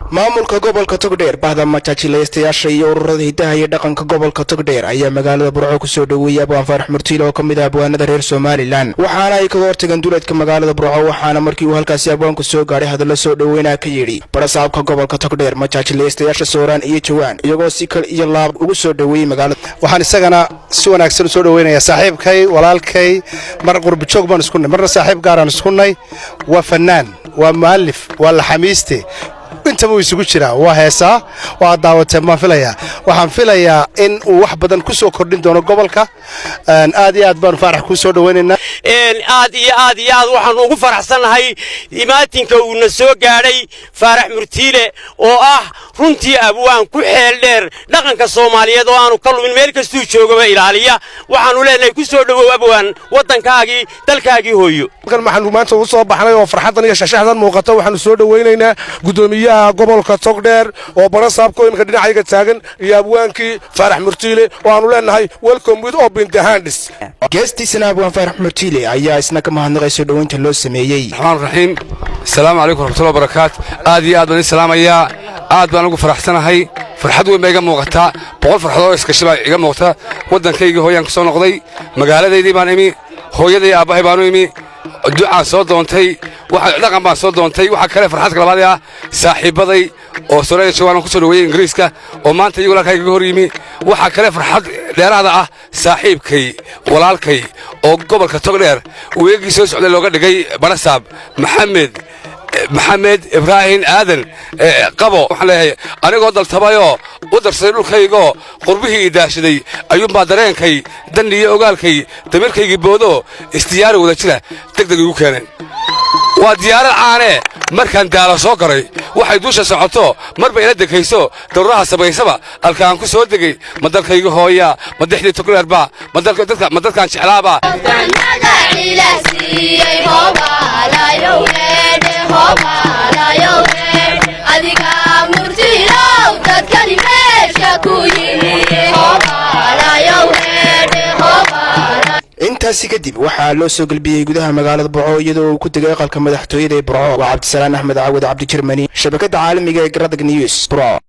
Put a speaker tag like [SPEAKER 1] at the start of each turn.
[SPEAKER 1] Maamulka gobolka Togdheer, bahda majaajilaystayaasha iyo ururada hidaha iyo dhaqanka gobolka Togdheer ayaa magaalada Burco kusoo dhoweeyey abwaan Faarax Murtiile oo ka mid ah abwaanada reer Somaliland, waxaana ay kaga hortageen duleedka magaalada Burco. Waxaana markii uu halkaasi abwaanku soo gaadhay hadallo soo dhoweynaa ka yidhi barasaabka gobolka Togdheer, majaajilaystayaasha Sooraan iyo Jawaan, iyagoo si kal iyo laab ugu soo dhoweeyey magaalada.
[SPEAKER 2] Waxaan isagana si wanaagsan u soo dhoweynayaa saaxiibkay, walaalkay. Mar qurbajoog baan isku nay, marna saaxiib gaaraan isku nay. Waa fannaan, waa mu'allif, waa laxamiiste, intaba uu isugu jiraa. Waa heesaa, waa daawateen baan filayaa. Waxaan filayaa in uu wax badan ku soo kordhin doono gobolka. Aad iyo aad baanu Faarax kuu soo dhoweynaynaa.
[SPEAKER 3] Aad iyo aad iyo aad waxaannu ugu faraxsannahay imaatinka uuna soo gaadhay Faarax Murtiile, oo ah runtii abwaan ku xeel dheer dhaqanka Soomaaliyeed oo aanu ka lumin, meel kastuu joogaba ilaaliya. Waxaannu leenahay, ku soo dhowow abwaan waddankaagii, dalkaagii hooyo.
[SPEAKER 4] Halkan waxaanu maanta ugu soo baxnay oo farxaddan iyo shashaxdan muuqata, waxaanu soo dhowaynaynaa guddoomiyaha gobolka Togdheer oo barasaabka imika dhinacayga taagan iyo abwaankii Faarax Murtiile oo aanu leenahay, "Welcome with open the hands."
[SPEAKER 1] Geestiisana abwaan Faarax Murtiile ayaa isna ka mahadnaqay soo dhoweynta loo sameeyey.
[SPEAKER 5] Raxmaan raxiim. Asalaamu calaykum raxmatullahi wabarakaatu. Aad iyo aad baan idin salaamayaa. Aad baan ugu faraxsanahay. Farxad weyn baa iga muuqataa, 100 farxadood oo iskashi baa iga muuqata. Waddankaygii hooyaan ka soo noqday, magaaladaydii baan imi, hooyaday aabbahay baanu imi, ducaan soo doontay, dhaqan baan soo doontay. Waxaa kale farxadka labaad ah saaxiibbaday oo Sooraya Jawaan ku soo dhoweeyey Ingiriiska oo maanta iyagu halkaa igaga hor yimi. Waxaa kale farxad dheeraada ah saaxiibkay, walaalkay oo gobolka Togdheer weegii soo socday looga dhigay barasaab, Maxamed Ibraahim Aadan Qabo. Waxaan leeyahay, anigoo daltabayoo u darsaday dhulkaygoo qurbihii i daashaday ayuunbaa dareenkay danni iyo ogaalkay damirkaygii boodoo isdiyaari wada jira deg deg igu keeneen. Waa diyaarad caanee markaan daalo soo koray, waxay duusha socoto marba ila dekayso, daruuraha samaysaba alkaan ku soo degay. Ma dalkayga hooyaa? Ma dexdii Togdheerba? Ma dadkaan jeclaaba?
[SPEAKER 6] Adiga Murtiilow, dadkani meesha ku yimi.
[SPEAKER 1] Intaasi kadib waxaa loo soo gelbiyey gudaha magaalada Burco, iyadoo uu ku degay aqalka madaxtooyada ee Burco. Waa Cabdisalaan Axmed Cawad, Cabdi Jermani, shabakadda caalamiga ee Garadag News, Burco.